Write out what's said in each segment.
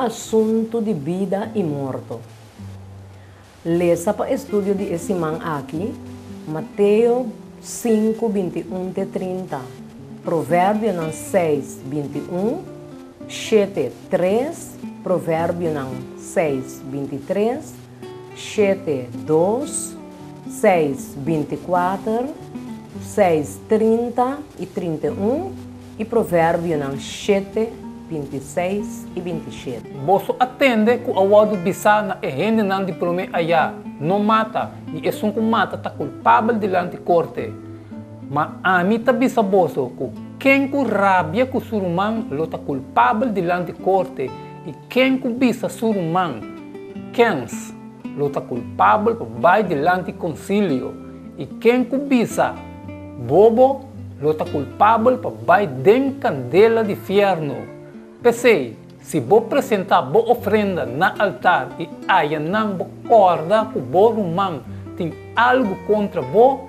asuntu di bida i morto. Lesa pa estudio di e siman aki, Mateo 5, 21 te 30, Proverbionan 6, 21, 7, 3, Proverbionan 6, 23, 7, 2, 6, 24, 6, 30 i 31, i Proverbionan 7, 26 i 27. Boso a tende ku a wòrdu bisá na e hendenan di promé ayá, No mata, i esun ku mata ta kulpabel dilanti korte. Ma ami ta bisa boso ku ken ku rabia ku su ruman lo ta kulpabel dilanti korte, i ken ku bisa su ruman, Kens, lo ta kulpabel pa bai dilanti konsilio, i ken ku bisa, Bobo, lo ta kulpabel pa bai den kandela di fièrnu. P'esei, si bo presentá bo ofrenda na altar i ayanan bo kòrda ku bo ruman tin algu kontra bo,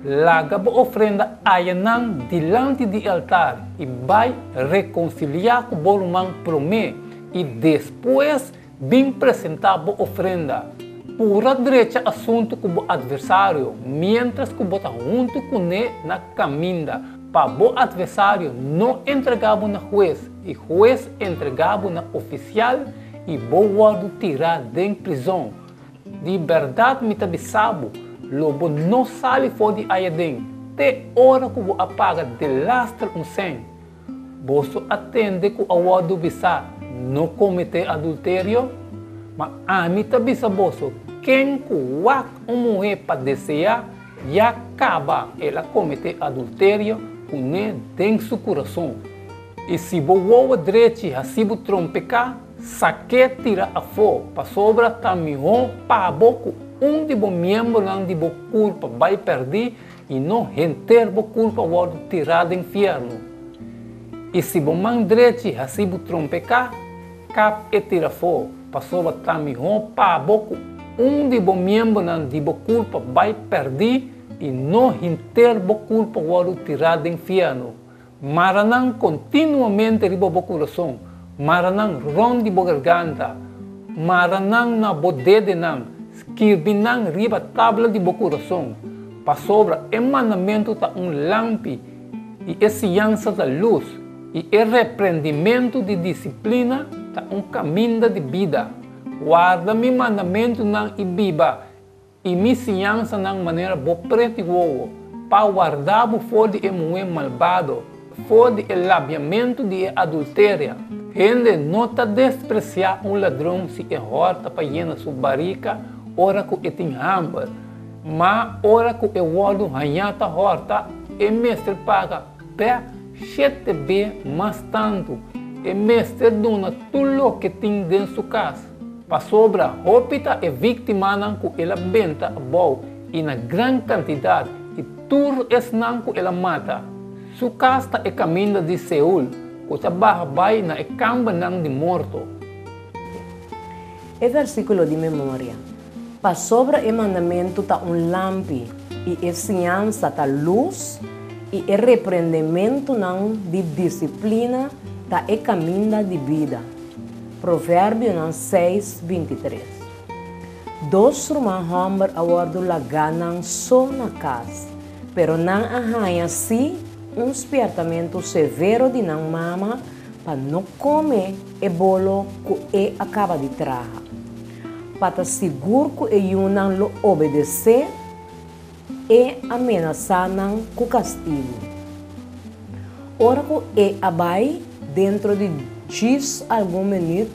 laga bo ofrenda ayanan dilanti di e altar i bai rekonsiliá ku bo ruman promé, i despues bin presentá bo ofrenda. Pura drecha asuntu ku bo atversario miéntras ku bo ta huntu kuné na kaminda, pa bo atversario no entregá bo na hues i hues entregá bo na ofisial i bo wòrdu tirá den prizon. Di bèrdat mi ta bisa bo, lo bo no sali for di ayaden te ora ku bo a paga delaster un sèn. Boso a tende ku a wòrdu bisá, No kometé adulterio? Ma ami ta bisa boso, ken ku wak un muhé pa deseá, ya kaba el a kometé adulterio kuné den su kurason. I si bo wowo drechi hasi bo trompeká, sak'é tira afó, pasobra ta mihó pa bo ku un di bo miembronan di bo kurpa bai pèrdí i no henter bo kurpa wòrdu tirá den fièrnu. I si bo man drechi hasi bo trompeká, kap e tira afó, pasobra ta mihó pa bo ku un di bo miembronan di bo kurpa bai pèrdí i no henter bo kurpa wòrdu tirá den fièrnu. Mara nan kontinuamente riba bo kurason, mara nan rònt di bo garganta, mara nan na bo dedenan, skirbi nan riba tabla di bo kurason. Pasobra e mandamentu ta un lampi i e siñansa ta lus, i e reprendimentu di disiplina ta un kaminda di bida. Warda mi mandamentunan i biba, I mi siñansanan manera bo preti wowo, pa warda bo for di e muhé malbado, for di e labiamentu di e adulteria. Hende no ta despresiá un ladron si e hòrta pa yena su barika ora ku e tin hamber, ma ora ku e wòrdu hañá ta hòrta, e mester paga bèk shete be mas tantu, e mester duna tur loke tin den su kas. Pasobra hopi ta e víktimanan ku el a benta abou i na gran kantidat, i tur esnan ku el a mata. Su kas ta e kaminda di Seul, ku ta baha bai na e kambernan di morto. E versíkulo di memoria, Pasobra e mandamentu ta un lampi, i e siñansa ta lus, i e reprendementunan di disiplina ta e kaminda di bida. Proverbionan 6, 23. Dos ruman hòmber a wòrdu lagá nan so na kas, pero nan a haña sí un spièrtamentu severo di nan mama pa no kome e bolo ku e a kaba di traha. Pa ta sigur ku e yunan lo obedesé, e a menasá nan ku kastigu. Ora ku e a bai, dentro di djis algun minüt,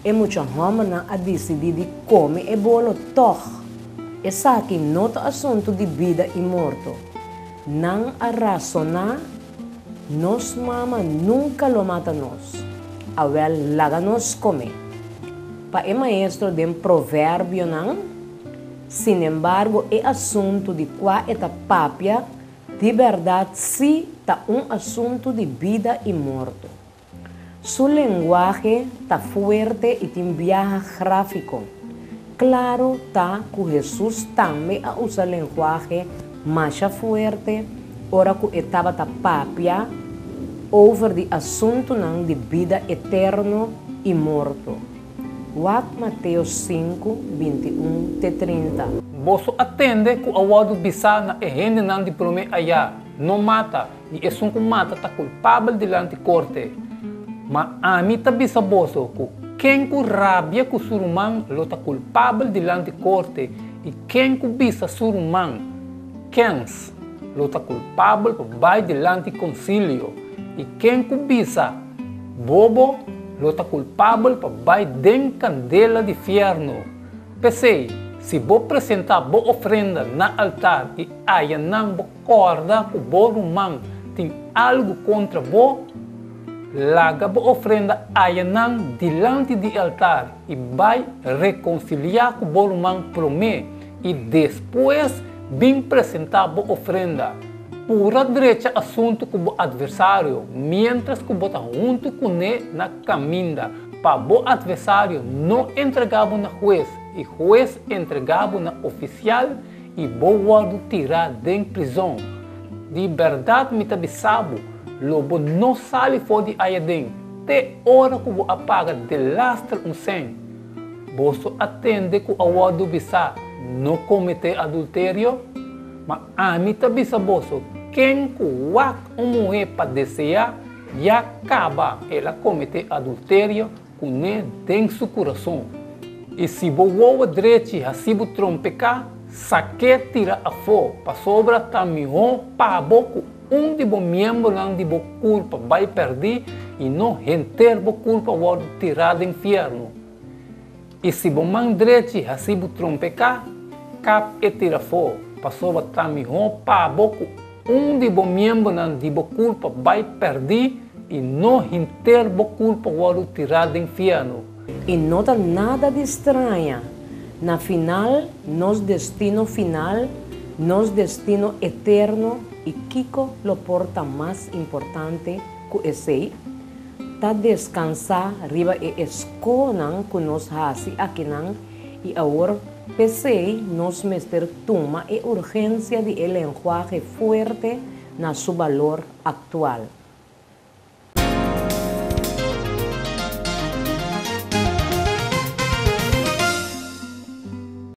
e mucha hòmbernan a disidí di kome e bolo tòg. Esaki no ta asuntu di bida i morto. Nan a rasoná, Nos mama nunka lo mata nos. Awèl laga nos kome. Pa e maestro den Proverbionan, Sinembargo, e asuntu di kua e ta papia di bèrdat sí ta un asuntu di bida i morto. Su lenguahe ta fuerte i tin biaha gráfiko. Klaro ta ku Hesus tambe a usa lenguahe masha fuerte ora ku e tabata papia over di asuntunan di bida eterno. i morto. Wak Mateo 5, 21 te 30. Boso a tende ku a wòrdu bisá na e hendenan di promé ayá, No mata, i esun ku mata ta kulpabel dilanti korte. Ma ami ta bisa boso ku ken ku rabia ku su ruman lo ta kulpabel dilanti korte, i ken ku bisa su ruman, Kens, lo ta kulpabel pa bai dilanti konsilio, i ken ku bisa, Bobo, lo ta kulpabel pa bai den kandela di fièrnu. P'esei, si bo presentá bo ofrenda na altar i ayanan bo kòrda ku bo ruman tin algu kontra bo, laga bo ofrenda ayanan dilanti di e altar i bai rekonsiliá ku bo ruman promé i despues bin presentá bo ofrenda. Pura drecha asuntu ku bo atversario miéntras ku bo ta huntu kuné na kaminda, pa bo atversario no entregá bo na hues i hues entregá bo na ofisial i bo wòrdu tirá den prizon. Di bèrdat mi ta bisa bo, lo bo no sali for di ayaden te ora ku bo a paga delaster un sèn. Boso a tende ku a wòrdu bisá, No kometé adulterio? Ma ami ta bisa boso, ken ku wak un muhé pa deseá, ya kaba el a kometé adulterio kuné den su kurason. I si bo wowo drechi hasi bo trompeká, sak'é tira afó, pasobra ta mihó pa bo ku un di bo miembronan di bo kurpa bai pèrdí i no henter bo kurpa wòrdu tirá den fièrnu. I si bo man drechi hasi bo trompeká, kap e tira afó, pasobra ta mihó pa bo ku un di bo miembronan di bo kurpa bai pèrdí i no henter bo kurpa wòrdu tirá den fièrnu. I no ta nada di straña, na final nos destino final, nos destino eterno i kiko lo por ta mas importante ku esei? Ta deskansá riba e eskonan ku nos hasi akinan i awor p'esei nos mester tuma e urgensia di e lenguahe fuerte na su balor aktual.